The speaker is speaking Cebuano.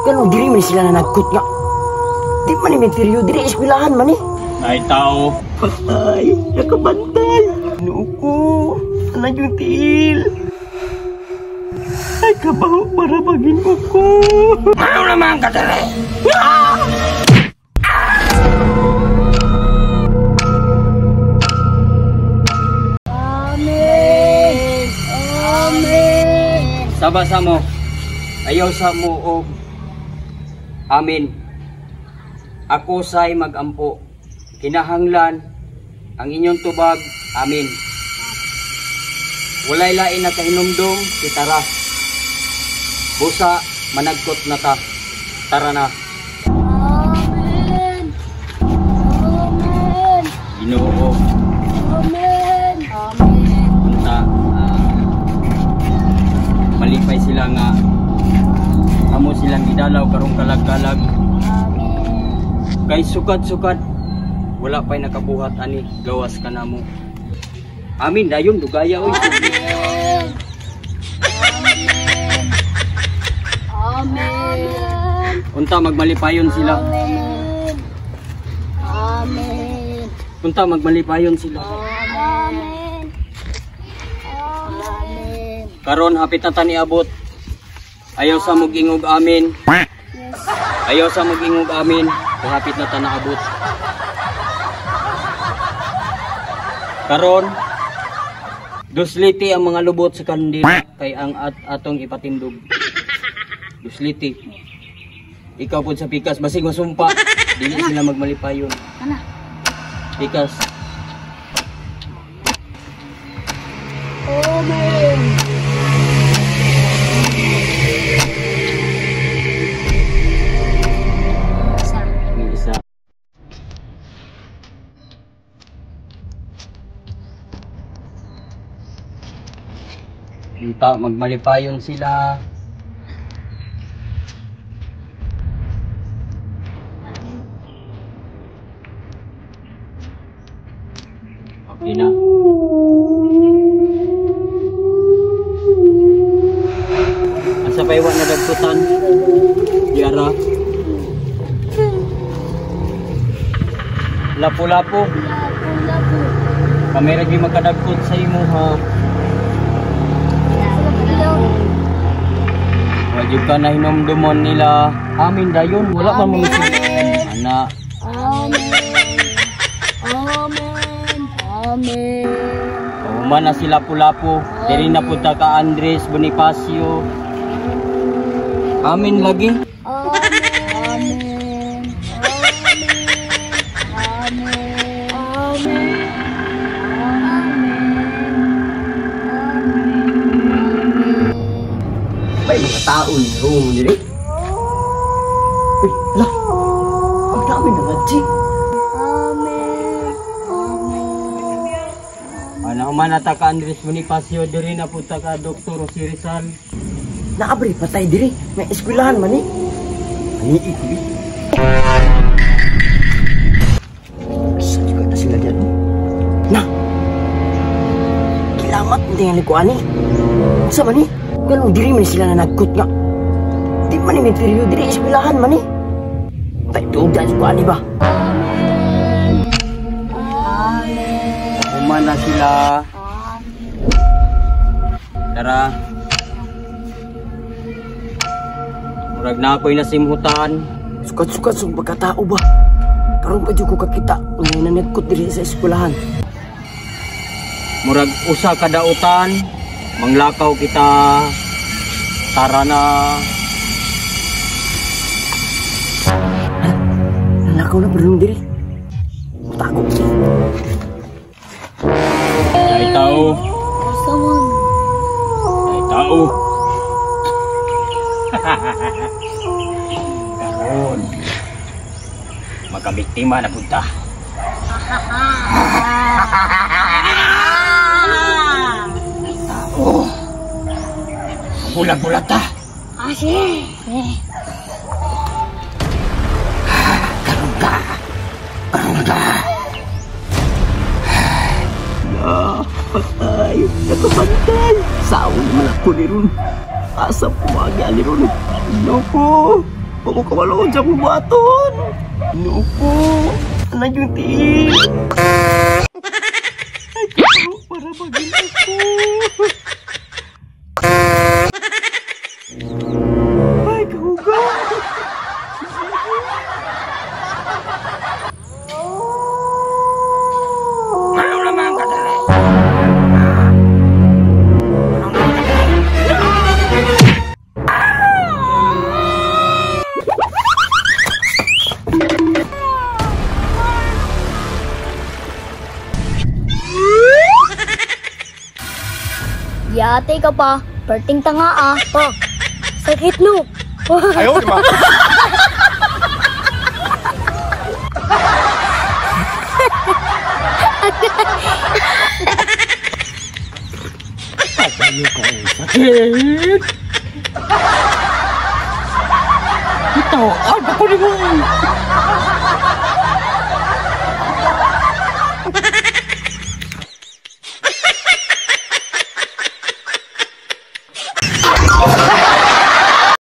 Ganong diri man sila na nagkot nga. Di man ni interior, diri eskwelahan man eh. Ay tao. Patay, nakabantay. Nuko, anay yung tiil. Ay, kabaho para maging uko. Ano naman ka dere? Amen. Amen. Saba sa mo. Ayaw sa mo og amin. Ako say magampo. Kinahanglan ang inyong tubag. Amin. Walay lain na kahinumdum, kitara. Busa managkot na ta. Tara na. Amen. Amen. Ginoo. Amen. Amen. Unta malipay sila nga amo silang gidalaw karong kalag-kalag. Amen. Kay sukad-sukad wala pa'y nakabuhat ani gawas ka namo. Amin dayon dugaya oy. Amen. Amen. Amen. Unta magmalipayon sila. Amen. Amen. Unta magmalipayon sila. Amen. Amen. Karon hapit na ta niabot. Ayaw sa mog-ingog amin. Yes. Ayaw sa mog-ingog amin. Kung hapit na ta naabot. Karon dusliti ang mga lubot sa kandila kay ang atong ipatindog. Dusliti. Ikaw pud sa pikas basig masumpa, dili sila magmalipayon. Ana. Pikas. Amen. Yung isa. Unta magmalipayon sila. Okay na. Asa pa iwan na dagkutan? Diara. Lapu-lapu. Lapu-lapu. Kami lagi makadagkot sa imo ha. Wajib ka na hinumdumon nila. Amin dayon, wala pa mga ana. Amen. Amen. Amen. Human na sila Lapu-lapu. Diri na punta ka Andres Bonifacio. Amin lagi. Amen. Amen. Amen. Amen. Amen. May mga tao ni room diri. Uy, ala. Ang dami na nga, G. Amen. Amen. Ana human na ta ka Andres Bonifacio, diri na punta ka Dr. Jose Rizal. Naabri patay diri, may eskwelahan man eh. Ani ikubi. Sa ko na sila diyan. Na. Kilamat hindi nga ko ani. Sa man eh? Ganong diri man sila na nagkot nga. Di man ni interior diri eskwelahan man eh. Tay tugan ko ani ba? Amen. Human na sila. Tara. Murag na ako'y nasimhutan. Sukat-sukat sa pagkatao ba? Karon pa jud ko kakita nga nanagkot diri sa eskwelahan. Murag usa ka dautan, manglakaw kita. Tara na. Nanlakaw na pero diri. Mutago siya. Ay tao. Sawan. Ay tao. Karon makabiktima na punta. Tao. Bulag-bulag ta. Asi. Karon ka. Karon ka. Ya, patay. Nakabantay. Saon naman ako ni Ron. Asa pumaga ni Ron. Loko. Wa ko kabalo unsa akong buhaton. Ginoo ko. Anang yung tiil. Ay, para maging ko. Ay, kahuga. Ano naman ka dali? Yate ka pa. Perting tanga ah. Oh, sakit no. 哎呦我的妈！ Sakit! Ito, ay, bako ni mo!